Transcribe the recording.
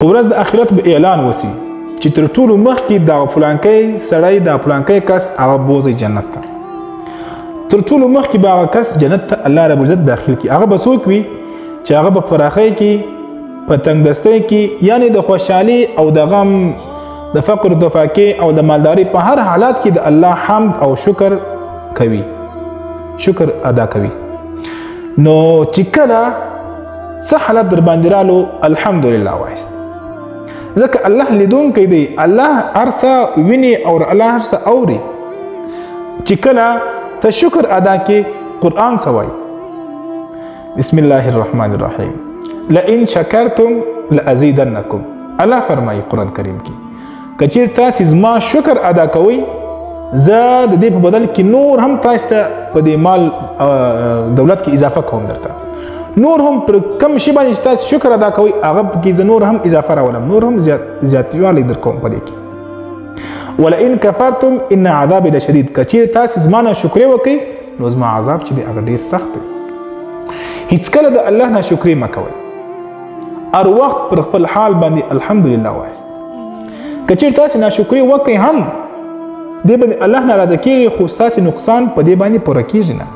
په ورځ د اخرت به اعلان وسی چې تر ټولو مخکې دا فلانکی سړی، دا فلانکی کس هغه بوځي جنت ته. تر ټولو مخکې به هغه کس جنت ته الله رب العزت داخل کړي. هغه به څوک وي چې هغه به فراخۍ کې، په تنګدستۍ کې، یعنی د خوشحالي او د غم، د فقر، د فاقې او د مالداري په هر حالات کې د الله حمد او شکر کوي، شکر ادا کوي. نو چې کله څه حالت در باندې رالو، الحمدلله وایست، ځکه الله لیدونکی دی، الله هر څه ویني او الله هر څه اوري. چې کله ته شکر ادا کې، قرآن څه وایي؟ بسم الله الرحمن الرحیم، لئن شکرتم لازیدنکم. الله فرمایي قرآن کریم کې، که چېرې تاسې زما شکر ادا کوئ، زه د دې په بدل کې نور هم تاسو ته په دې مال دولت کې اضافه کوم درته. نور هم پر کم شي باندې چې تاسو شکر ادا کوئ، هغه پکې زه نور هم اضافه راولم، نور هم زیاتوالی در کوم په دې کې. ولئن کفرتم ان عذابي لشدید. که چېرې تاسو زما نه شکرې وکئ، نو زما عذاب چې دی هغه ډېر سخت دی. هیڅکله د الله نه شکرې مه کوئ، هر وخت پر خپل حال باندې الحمدلله وایاست. که چېرې تاسو ناشکري وکئ هم، دې باندې الله ناراضه کېږي، خو ستاسې نقصان په دې باندې پوره کېږي نه.